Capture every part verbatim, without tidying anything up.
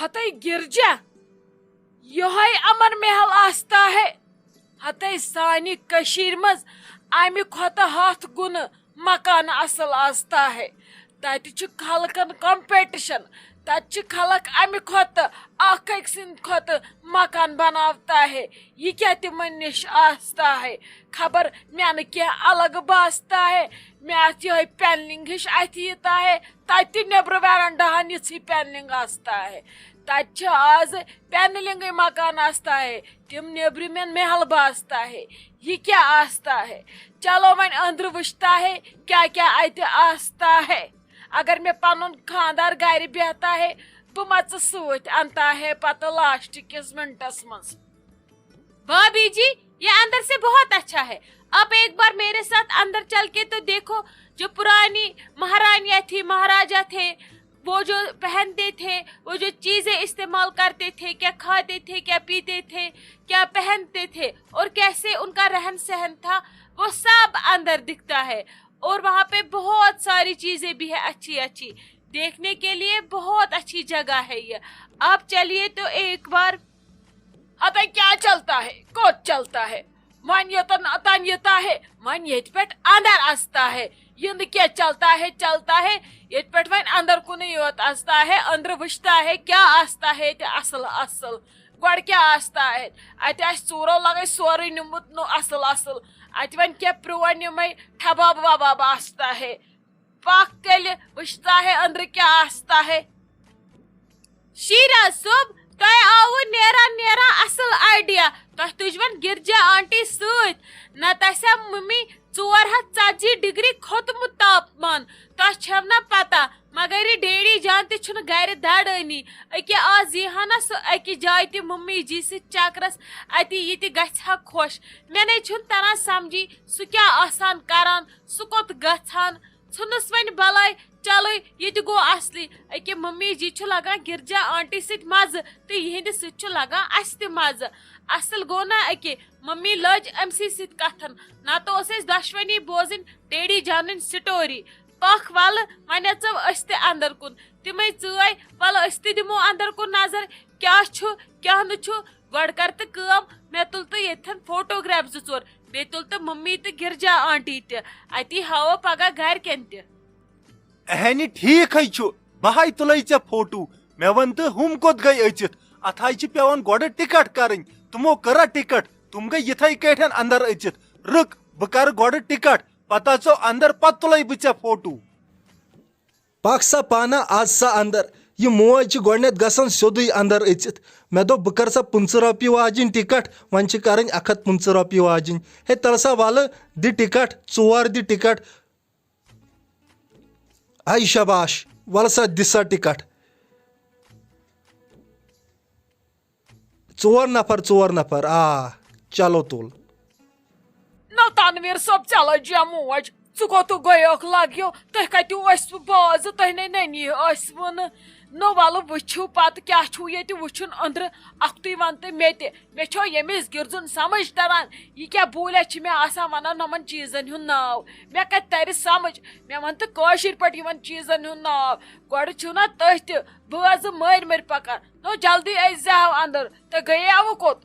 ہتے گرجا، یہے امر محل آستا ہے۔ ہتے سانہِ کشیر مز امہِ کھۄتہٕ ہتھ گُنہٕ مکان اصل آستا ہے۔ تتہِ چھُ خلقن کمپیٹیشن، تتہِ چھِ خلق امہِ کھۄتہٕ اکھ أکۍ سٕنٛدِ کھۄتہٕ مکان بناوتا ہے۔ یہ کیا تمن نش آستا ہے؟ خبر مےٚ نہٕ کینٛہہ الگ باستا ہے۔ مےٚ آسہِ یہے پینلنگ ہِش اتھِ ییٖتا ہے، تتہِ تہِ نیبرٕ ویرنڈاہن یِژھٕے پینلنگ آستا ہے۔ تتہِ چھِ آز پینلنگٕے مکان آستا ہے، تِم نیبرِمٮ۪ن محل باستا ہے۔ یہ کیا آستا ہے؟ چلو وۄنۍ أنٛدرٕ وٕچھتا ہے کیا کیا اتہِ آستا ہے۔ اگر مےٚ پنُن خاندار گرِ بیہتا ہے، بہٕ ما ژٕ سۭتۍ انتا ہے پتہٕ لاسٹ کِس منٹس منٛز۔ بھابھی جی، یہ اندر سے بہت اچھا ہے۔ آپ ایک بار میرے ساتھ اندر چل کے تو دیکھو، جو پرانی مہارانیاں تھی، مہاراجا تھے، وہ جو پہنتے تھے، وہ جو چیزیں استعمال کرتے تھے، کیا کھاتے تھے، کیا پیتے تھے، کیا پہنتے تھے اور کیسے ان کا رہن سہن تھا، وہ سب اندر دکھتا ہے۔ اور وہاں پہ بہت ساری چیزیں بھی ہے اچھی اچھی، دیکھنے کے لیے بہت اچھی جگہ ہے یہ۔ آپ چلیے تو ایک بار۔ اتہ کیا چلتا ہے؟ کوٚت چلتا ہے؟ وۄنۍ یوٚتن اتن یوٚتا ہے، وۄنۍ ییٚتہِ پٮ۪ٹھ اندر اژتا ہے۔ یہ نہٕ کینٛہہ چلتا ہے، چلتا ہے، ییٚتہِ پٮ۪ٹھ وۄنۍ اندر کُنُے یوت اژتا ہے، أنٛدرٕ وٕچھتا ہے کیٛاہ آستا ہے ییٚتہِ اصل اصل۔ گۄڈٕ کیٛاہ آستا ہے؟ اتہِ آسہِ ژوٗرو لگے سورُے نیوٗمُت نوٚو اصل اصل۔ اتہِ وۄنۍ کینٛہہ پرٛون یِمے ٹھباب وباب آستا ہے۔ پکھ تیٚلہِ، وٕچھتا ہے أنٛدرٕ کیٛاہ آستا ہے۔ شیرا صٲب، تۄہہِ آوٕ نیران نیران اصل آیڈیا۔ تۄہہِ تُجوَن گرجا آنٹی سۭتۍ، نتہٕ آسہِ ہا ممی ژور ہتھ ژتجی ڈگری کھوٚتمُت تاپمان۔ تۄہہِ چھَو نا پتہ، مگر یہِ ڈیڈی جان تہِ چھُنہٕ گرِ دڑٲنی۔ أکیٛاہ آز یی ہا نا سُہ أکِس جایہِ تہِ ممی جی سۭتۍ چکرس، اتی یہِ تہِ گژھِ ہا خۄش۔ مےٚ نے چھُنہٕ تران سمجھی، سُہ کیٛاہ آسان کران، سُہ کوٚت گژھان۔ ژھٕنُس وۄنۍ بلاے، چلو یہِ تہِ گوٚو اصلٕے۔ أکہِ ممی جی چھُ لگان گرجا آنٹی سۭتۍ مزٕ تہٕ یِہنٛدِ سۭتۍ چھُ لگان اسہِ تہِ مزٕ۔ اصل گوٚو نا أکہِ ممی لٔج أمۍ سٕے سۭتۍ کتھن، نتہٕ اوس اسہِ دۄشوٕنی بوزٕنۍ ڈیڈی جانٕنۍ سٹوری۔ پکھ ولہٕ وۄنۍ اژو أسۍ تہِ اندر کُن۔ تِمے ژٲے، ولہٕ أسۍ تہِ دِمو اندر کُن نظر، کیٛاہ چھُ کیٛاہ نہٕ چھُ۔ گۄڈٕ کر تہٕ کٲم، مےٚ تُل تہٕ ییٚتھٮ۪ن فوٹوگراف زٕ ژور، بیٚیہِ تُل تہٕ ممی تہٕ گرجا آنٹی تہِ، اتی ہاوو پگاہ گرِکٮ۪ن تہِ۔ اہنہِ، ٹھیک ہے چھُ، بہٕ ہے تُلے ژےٚ فوٹو۔ مےٚ وَن تہٕ، ہُم کوٚت گٔے أژِتھ؟ اتھ ہے چھِ پٮ۪وان گۄڈٕ ٹکٹ کرٕنۍ۔ تِمو کٔرا ٹکٹ؟ تِم گٔے یِتھے کٲٹھۍ اندر أژِتھ۔ رُک، بہٕ کرٕ گۄڈٕ ٹکٹ، پتہٕ ژو اندر، پتہٕ تُلے بہٕ ژےٚ فوٹو۔ پکھ سا پانہ، از سا اندر۔ یہ موج چھِ گۄڈنیتھ گژھان سیوٚدُے اندر أژِتھ۔ مےٚ دوٚپ، بہٕ کرٕ سا پٕنٛژٕہ رۄپیہِ واجِنۍ ٹکٹ، وۄنۍ چھِ کرٕنۍ اکھ ہتھ پٕنٛژٕہ رۄپیہِ واجِنۍ۔ ہے، تلہٕ سا ولہٕ، دِ ٹکٹ، ژور دِ ٹکٹ۔ ہاے شاباش، ولہٕ سا، دِ سا ٹکٹ۔ ژور نفر، ژور نفر، آ، چلو تُل۔ نو تنویر صٲب، ژےٚ لٔجیا موج؟ ژٕ کوٚت گٔیوکھ لگیو؟ تُہۍ کتہِ ٲسوٕ؟ بازٕ تُہۍ نے ننی ٲسوٕ نہٕ۔ نو ولہٕ وٕچھِو پتہٕ کیٛاہ چھُو ییٚتہِ وٕچھُن أنٛدرٕ۔ اکھتُے ون تہٕ مےٚ تہِ، مےٚ چھو ییٚمِس گِرزُن سمجھ تران، یہِ کیٛاہ بوٗلیا چھِ مےٚ آسان ونان یِمن چیٖزن ہُنٛد ناو؟ مےٚ کتہِ ترِ سمجھ؟ مےٚ ون تہٕ کٲشِر پٲٹھۍ یِمن چیٖزن ہُنٛد ناو۔ گۄڈٕ چھِو نا تُہۍ تہِ بٲژٕ مٔرۍ مٔرۍ پکان۔ نو جلدی أژۍ زِ ہاو اندر، تُہۍ گٔیاوٕ کوٚت؟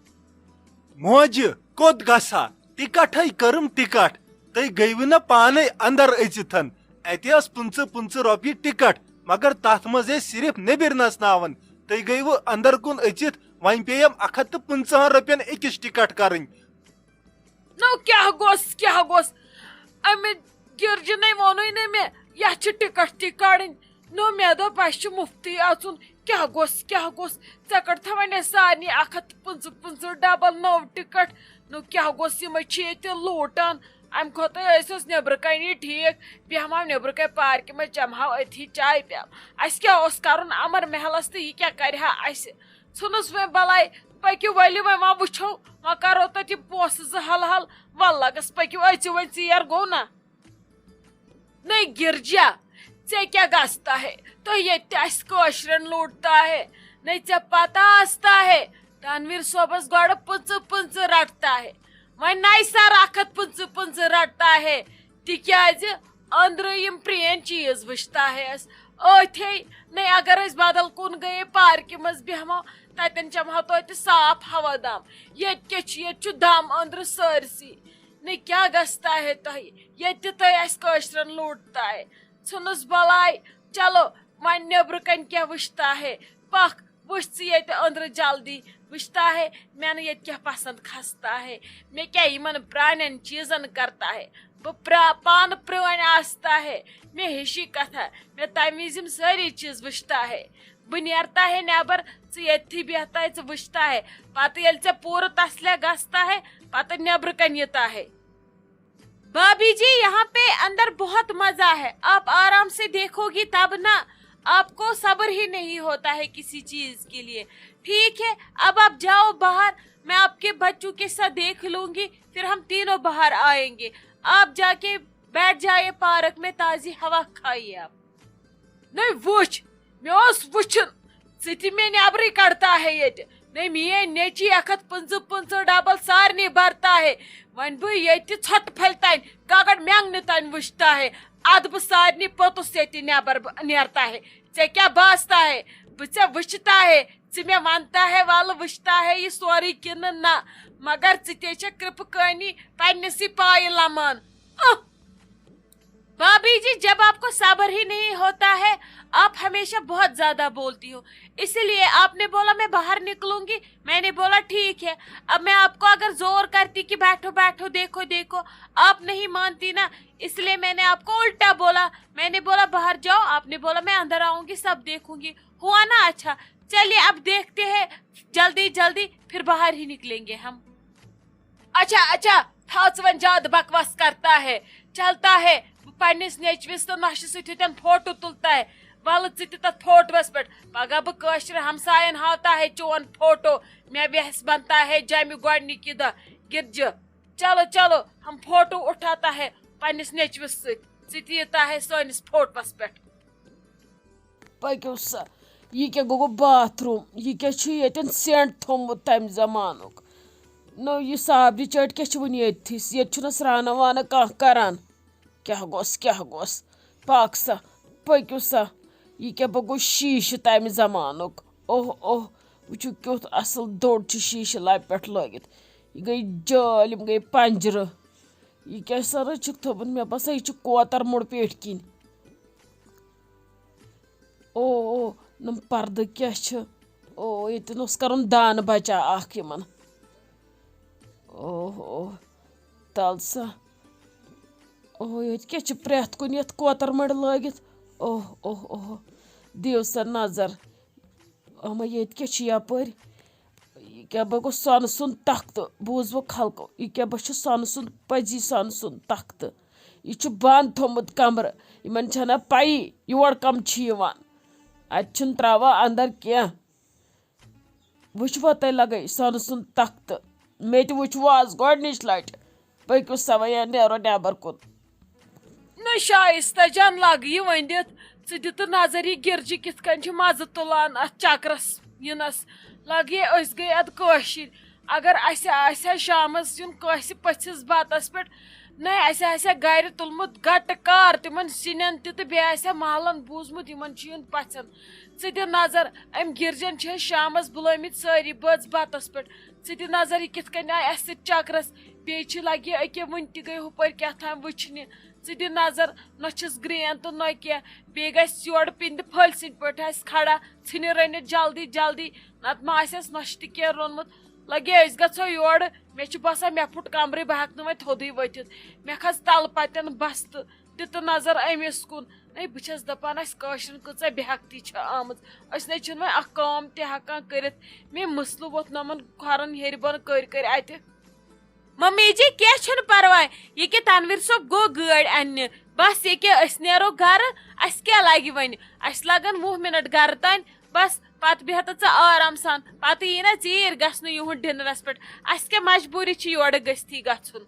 موجہِ، کوٚت گژھا؟ ٹکٹھے کٔرٕم ٹکٹ۔ تُہۍ گٔیوٕ نہ پانے اندر أژِتھن۔ اتہِ ٲس پٕنٛژٕہ پٕنٛژٕہ رۄپیہِ ٹکٹ، مگر تتھ منٛز ٲسۍ صرف نیبر نژناوان۔ تُہۍ گٔیوٕ اندر کُن أژِتھ، وۄنۍ پیٚیم اکھ ہتھ تہٕ پٕنٛژٕہن رۄپین أکِس ٹکٹ کرٕنۍ۔ نو کیٛاہ گوٚژھ، کیٛاہ گوٚژھ؟ امہِ گرجنَے ووٚنُے نہٕ مےٚ، یتھ چھِ ٹکٹ تہِ کڑٕنۍ۔ نو مےٚ دوٚپ، اسہِ چھُ مُفتٕے اژُن، کیٛاہ گوٚژھ، کیٛاہ گوٚژھ؟ ژےٚ کٔڑتھا وۄنۍ اسہِ سارنٕے اکھ ہتھ تہٕ پٕنٛژٕہ پٕنٛژٕہ ڈبل نٔو ٹکٹ؟ نو کیٛاہ گوٚژھ، یِمے چھِ ییٚتہِ لوٗٹان۔ امہِ کھۄتہٕ ٲسۍ أسۍ نیٚبرٕ کنی ٹھیٖک، بیٚہمہو نیٚبرٕ کنہِ پارکہِ منٛز، چمہو أتھی چایہِ پیالہٕ۔ اسہِ کیٛاہ اوس کرُن امر محلس تہٕ یہِ کیٛاہ کرِ ہا اسہِ؟ ژھٕنُس وۄنۍ بلاے، پٔکِو ؤلِو وۄنۍ ما وٕچھو، وۄنۍ کرو تتہِ یِم پونٛسہٕ زٕ حل حل۔ ولہٕ لگس، پٔکِو، أژِو وۄنۍ، ژیر گوٚو نا؟ نٔے گرجا، ژےٚ کیٛاہ گژھتا ہے؟ تُہۍ ییٚتہِ تہِ اَسہِ کٲشرٮ۪ن لوٗٹتا ہے، نٔے ژےٚ پتہ آستا ہے، تنویر صٲبس گۄڈٕ پٕنٛژٕہ پٕنٛژٕہ رٹتا ہے، وۄنۍ نَیہِ سرٕ اکھ ہتھ پٕنٛژٕہ پٕنٛژٕہ رٹتا ہے، تِکیٛازِ أنٛدرٕ یِم پرٛٲنۍ چیز وٕچھتا ہے أسۍ أتھے۔ نَے اگر أسۍ بدل کُن گٔیے پارکہِ منٛز بیٚہمو، تتٮ۪ن چمہو توتہِ صاف ہوا دم۔ ییٚتہِ کیٛاہ چھُ؟ ییٚتہِ چھُ دم أنٛدرٕ سٲرسٕے۔ نَے کیٛاہ گژھتا ہے تۄہہِ؟ ییٚتہِ تہِ تۄہہِ اَسہِ کٲشرٮ۪ن لوٗٹتا ہے۔ ژھٕنُس بلاے۔ چلو، وۄنۍ نیٚبرٕ کنہِ کیٛاہ وٕچھتا ہے؟ پکھ، وٕچھ ژٕ ییٚتہِ أنٛدرٕ جلدی۔ وٕچھتا ہے، مےٚ نہٕ ییٚتہِ کیٛاہ پسنٛد کھستا ہے، مےٚ کیٛاہ یِمن پرٛانٮ۪ن چیٖزن کرتا ہے۔ بہٕ پرٛا-، پانہٕ پرٛٲنۍ آستا ہے، مےٚ ہِشی کتھا، مےٚ تمہِ وِزِ یِم سٲری چیٖز وٕچھتا ہے۔ بہٕ نیرتا ہے نٮ۪بر، ژٕ ییٚتھی بیٚہتا ہے، ژٕ وٕچھتا ہے۔ پتہٕ ییٚلہِ ژےٚ پوٗرٕ تسلیا گژھتا ہے، پتہٕ نیٚبرٕ کنہِ یِتا ہے۔ بھابھی جی، یہاں پہ اندر بہت مزہ ہے، آپ آرام سے دیکھو گی تب نا، آپ کو صبر ہی نہیں ہوتا ہے کسی چیز کے لیے۔ ٹھیک ہے، اب آپ جاؤ باہر، میں آپ کے بچوں کے ساتھ دیکھ لوں گی، پھر ہم تینوں باہر آئیں گے۔ آپ جا کے بیٹھ جائے پارک میں، تازی ہوا کھائیے آپ۔ نَے وٕچھ، مےٚ اوس وٕچھُن، ژٕ تہِ مےٚ نٮ۪برٕے کڑتا ہے ییٚتہِ۔ نَے میٛٲنۍ نیٚچی اکھ ہتھ پٕنٛژٕہ پٕنٛژٕہ ڈبل سارنٕے برتا ہے۔ وۄنۍ بہٕ ییٚتہِ ژھۄٹہٕ پھلہِ تانۍ، گگڑ مٮ۪نٛگنہٕ تانۍ وٕچھتا ہے۔ ادٕ بہٕ سارنٕے پوٚتُس ییٚتہِ نٮ۪بر ب-، نیرتا ہے۔ ژےٚ کیٛاہ باستا ہے؟ بہٕ ژےٚ وٕچھتا ہے، ژٕ مےٚ ونتا ہے، ولہٕ وٕچھتا ہے یہِ سورُے کِنہٕ نہ؟ مگر ژٕ تے چھےٚ کرٛپہٕ کٲنی پننِسٕے پایہِ لمان۔ اہ! بھابھی جی، جب آپ کو صبر ہی نہیں ہوتا ہے، آپ ہمیشہ بہت زیادہ بولتی ہو، اسی لیے آپ نے بولا میں باہر نکلوں گی، میں نے بولا ٹھیک ہے۔ اب میں آپ کو اگر زور کرتی کہ بیٹھو بیٹھو، دیکھو دیکھو، آپ نہیں مانتی نا، اس لیے میں نے آپ کو الٹا بولا۔ میں نے بولا باہر جاؤ، آپ نے بولا میں اندر آؤں گی، سب دیکھوں گی۔ ہوا نا اچھا؟ چلیے اب دیکھتے ہیں، جلدی جلدی پھر باہر ہی نکلیں گے ہم۔ اچھا، اچھا، تھاو ژٕ وۄنۍ زیادٕ بکواس کرتا ہے، چلتا ہے۔ بہٕ پننِس نیٚچوِس تہٕ نۄشہِ سۭتۍ ہُتٮ۪ن فوٹو تُلتا ہے۔ وَلہٕ ژٕ تہِ تتھ فوٹوس پٮ۪ٹھ۔ پگاہ بہٕ کٲشرِ ہمساین ہاوتا ہے چون فوٹو۔ مےٚ ویس بنتا ہے جمہِ گۄڈنِکی دۄہ گِرجہِ۔ چلو، چلو، ہم فوٹو اٹھاتا ہے پننِس نیٚچوِس سۭتۍ۔ ژٕ تہِ یِتا ہے سٲنِس فوٹوس پٮ۪ٹھ۔ پٔکِو سا، یہِ کیٛاہ گوٚو، گوٚو باتھ روٗم؟ یہِ کیٛاہ چھُ ییٚتٮ۪ن سینٹ تھوٚمُت تَمہِ زمانُک؟ نو، یہِ صابرِ چٲٹۍ کیٛاہ چھِ وُنہِ ییٚتھی؟ ییٚتہِ چھُنہ سرٛانہٕ وانہٕ کانٛہہ کران۔ کیٛاہ گوٚژھ، کیٛاہ گوٚژھ؟ پاک سا، پٔکِو سا۔ یہِ کیٛاہ بہٕ گوٚو شیٖشہٕ تَمہِ زمانُک؟ اوہ، اوہ، وٕچھِو کیُتھ اَصٕل دوٚر چھُ شیٖشہٕ لَبہِ پٮ۪ٹھ لٲگِتھ۔ یہِ گٔے جٲلۍ، یِم گٔے پَنجرٕ۔ یہِ کیٛاہ سا رٔچھِکھ تھوٚومُت؟ مےٚ باسان، یہِ چھُ کوتَر موٚڑ پیٹھۍ کِنۍ۔ او، او، نم پردٕ کیٛاہ چھِ؟ او، ییٚتٮ۪ن اوس کَرُن دانہٕ بچا اکھ یِمن۔ او، او، تَل سا۔ او، ییٚتہِ کیٛاہ چھِ پرٛٮ۪تھ کُنہِ یَتھ کوتَر مٔڑۍ لٲگِتھ؟ او، او، او، دِیِو سا نظر۔ اما، ییٚتہِ کیٛاہ چھِ یَپٲرۍ؟ یہِ کیٛاہ بہٕ گوٚو سۄنہٕ سُنٛد تختہٕ؟ بوٗزوٕ خلقو، یہِ کیٛاہ بہٕ چھُ سۄنہٕ سُنٛد، پٔزی سۄنہٕ سُنٛد تختہٕ؟ یہِ چھُ بنٛد تھوٚمُت کمرٕ۔ یِمن چھَنہ پَیی یور کَم چھِ یِوان۔ اَتہِ چھُنہٕ ترٛاوان اندر کینٛہہ۔ وٕچھوا تۄہہِ لگے سۄنہٕ سُنٛد تختہٕ؟ مےٚ تہِ وٕچھوٕ آز گۄڈٕنِچ لٹہِ۔ پٔکِو سا وۄنۍ یا نیرو نٮ۪بر کُن۔ نہ شائستہ جان، لگ یہِ ؤنِتھ۔ ژٕ دِ تہٕ نظر، یہِ گِرجہِ کِتھ کٔنۍ چھِ مزٕ تُلان اتھ چکرس یِنس۔ لگ یہِ أسۍ گٔے اتھ کٲشِرۍ۔ اگر اسہِ آسہِ ہا شامس یُن کٲنٛسہِ پٔژھِس بتس پٮ۪ٹھ، نَے، اَسہِ آسہِ ہا گرِ تُلمُت گٹہٕ کار تِمن سِنٮ۪ن تہِ تہٕ بیٚیہِ آسہِ ہا محلن بوٗزمُت یِمن چھُ یُن پژھٮ۪ن۔ ژٕ دِ نظر، أمۍ گِرجن چھِ أسۍ شامس بُلٲومٕتۍ سٲری بٲژ بتس پٮ۪ٹھ۔ ژٕ دِ نظر، یہِ کِتھ کٔنۍ آیہِ اَسہِ سۭتۍ چکرس۔ بیٚیہِ چھِ لگہِ یہِ أکیاہ وُنہِ تہِ گٔے ہُپٲرۍ کیٛاہ تام وٕچھنہِ۔ ژٕ دِ نظر، نہ چھِس گرٛین تہٕ نہ کینٛہہ۔ بیٚیہِ گژھِ یورٕ پِنٛدِ پھٔلۍ سٕنٛدۍ پٲٹھۍ آسہِ کھڑا، ژھٕنہِ رٔنِتھ جلدی جلدی، نتہٕ ما آسٮ۪س نۄشہِ تہِ کینٛہہ روٚنمُت۔ لگے أسۍ گژھو یورٕ۔ مےٚ چھُ باسان مےٚ پھُٹ کمرٕے، بہٕ ہٮ۪کہٕ نہٕ وۄنۍ تھوٚدُے ؤتھِتھ۔ مےٚ کھژ تلہٕ پتٮ۪ن بستہٕ۔ دِ تہٕ نظر أمِس کُن۔ ہے، بہٕ چھَس دَپان، اَسہِ کٲشرٮ۪ن کۭژاہ بے ہٮ۪کتی چھےٚ آمٕژ۔ أسۍ نَے چھِنہٕ وۄنۍ اَکھ کٲم تہِ ہٮ۪کان کٔرِتھ۔ مےٚ مٕسلہٕ ووٚتھ نۄمَن کھۄرَن ہیٚرِ بۄن کٔرۍ کٔرۍ اَتہِ۔ ممی جی، کینٛہہ چھُنہٕ پَرواے، یہِ کہِ تنویر صٲب گوٚو گٲڑۍ اَننہِ۔ بَس یہِ کہِ أسۍ نیرو گَرٕ، اَسہِ کیٛاہ لَگہِ وۄنۍ؟ اَسہِ لَگَن وُہ مِنَٹ گَرٕ تانۍ، بَس پَتہٕ بیٚہہ تہٕ ژٕ آرام سان۔ پَتہٕ یی نہ ژیٖرۍ گژھنہٕ یِہُنٛد ڈِنرَس پٮ۪ٹھ۔ اَسہِ کیٛاہ مجبوٗری چھِ یورٕ گٔژھتھٕے گژھُن؟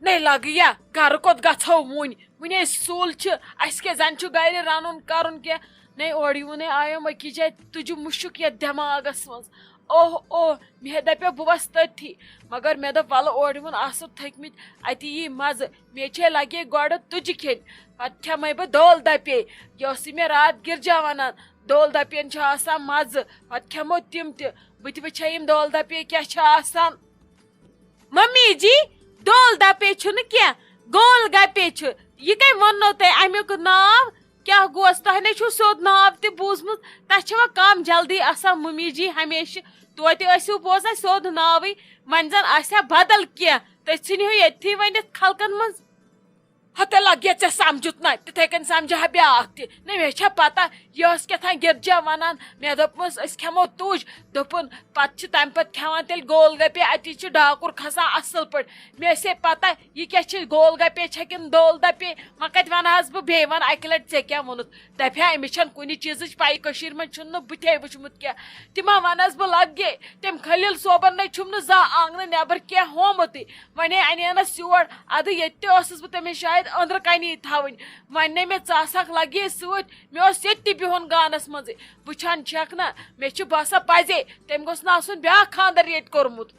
نَے لَگہٕ یا، گَرٕ کوٚت گژھو وُنہِ؟ وُنہِ أسۍ سُل چھِ، اَسہِ کیٛاہ زَن چھُ گَرِ رَنُن کَرُن کینٛہہ؟ نَے اورٕ یِوُن ہے آیو أکِس جایہِ تُجہِ مُشُک یَتھ دٮ۪ماغَس منٛز۔ اوہ اوہ، مےٚ دَپیو بہٕ وَسہٕ تٔتھی، مگر مےٚ دوٚپ وَلہٕ اورٕ یِوُن آسو تھٔکمٕتۍ، اَتی یی مَزٕ۔ مےٚ چھے لَگے گۄڈٕ تُجہِ کھیٚنۍ، پتہٕ کھٮ۪مے بہٕ دول دپے۔ یہِ اوسُے مےٚ راتھ گرجا ونان، دول دپین چھُ آسان مزٕ، پتہٕ کھٮ۪مو تِم تہِ۔ بہٕ تہِ وٕچھے یِم دول دپے کیٛاہ چھِ آسان۔ ممی جی، دول دپے چھُنہٕ کینٛہہ، گول گپے چھُ۔ یہِ کٔمۍ ووٚننو تۄہہِ امیُک ناو؟ کیٛاہ گوس؟ تۄہہِ نے چھُو سیوٚد ناو تہِ بوٗزمُت؟ تۄہہِ چھوا کم جلدی آسان ممی جی ہمیشہِ؟ توتہِ ٲسِو بوزان سیوٚد ناوٕے، وۄنۍ زن آسہِ ہا بدل کینٛہہ۔ تُہۍ ژھٕنِو ییٚتھی ؤنِتھ خلقن منٛز۔ ہتے لگہِ ژےٚ سمجھُت نہ، تِتھے کٔنۍ سمجھِ ہا بیٛاکھ تہِ۔ نہ، مےٚ چھےٚ پتہ، یہِ ٲس کیٛاہ تام گرجا ونان، مےٚ دوٚپمس، "أسۍ کھٮ۪مو تُج۔" دوٚپُن، پتہٕ چھِ تمہِ پتہٕ کھٮ۪وان تیٚلہِ گول گپے، اتی چھُ ڈاکُر کھسان اصل پٲٹھۍ۔ مےٚ ٲسے پتہ، یہِ کیٛاہ چھِ، گول گپے چھےٚ کِنہٕ دول دپے؟ وۄنۍ کتہِ ونہٕ ہس بہٕ بیٚیہِ؟ ون اکہِ لٹہِ، ژےٚ کیٛاہ ووٚنُتھ؟ دپہِ ہا، أمِس چھنہٕ کُنہِ چیٖزٕچ پَیی، کٔشیٖرِ منٛز چھُنہٕ نہٕ بہٕ تہِ وٕچھمُت کینٛہہ۔ تہِ ما ونس بہٕ لگے؟ تٔمۍ خلیل صٲبن نے چھُم نہٕ زانٛہہ آنگنہٕ نٮ۪بر کینٛہہ ہومُتٕے۔ وۄنۍ اَنینَس یور، اَدٕ ییٚتہِ تہِ ٲسٕس بہٕ تٔمِس شاید أنٛدرٕ کَنی تھاوٕنۍ۔ وۄنۍ نے مےٚ ژاسَکھ لَگے سۭتۍ، مےٚ اوس ییٚتہِ تہِ بِہُن گانَس منٛزٕے۔ وٕچھان چھَکھ نہ، مےٚ چھُ باسان پَزے تٔمۍ گوٚژھ نہٕ آسُن بیٛاکھ خانٛدر ییٚتہِ کوٚرمُت۔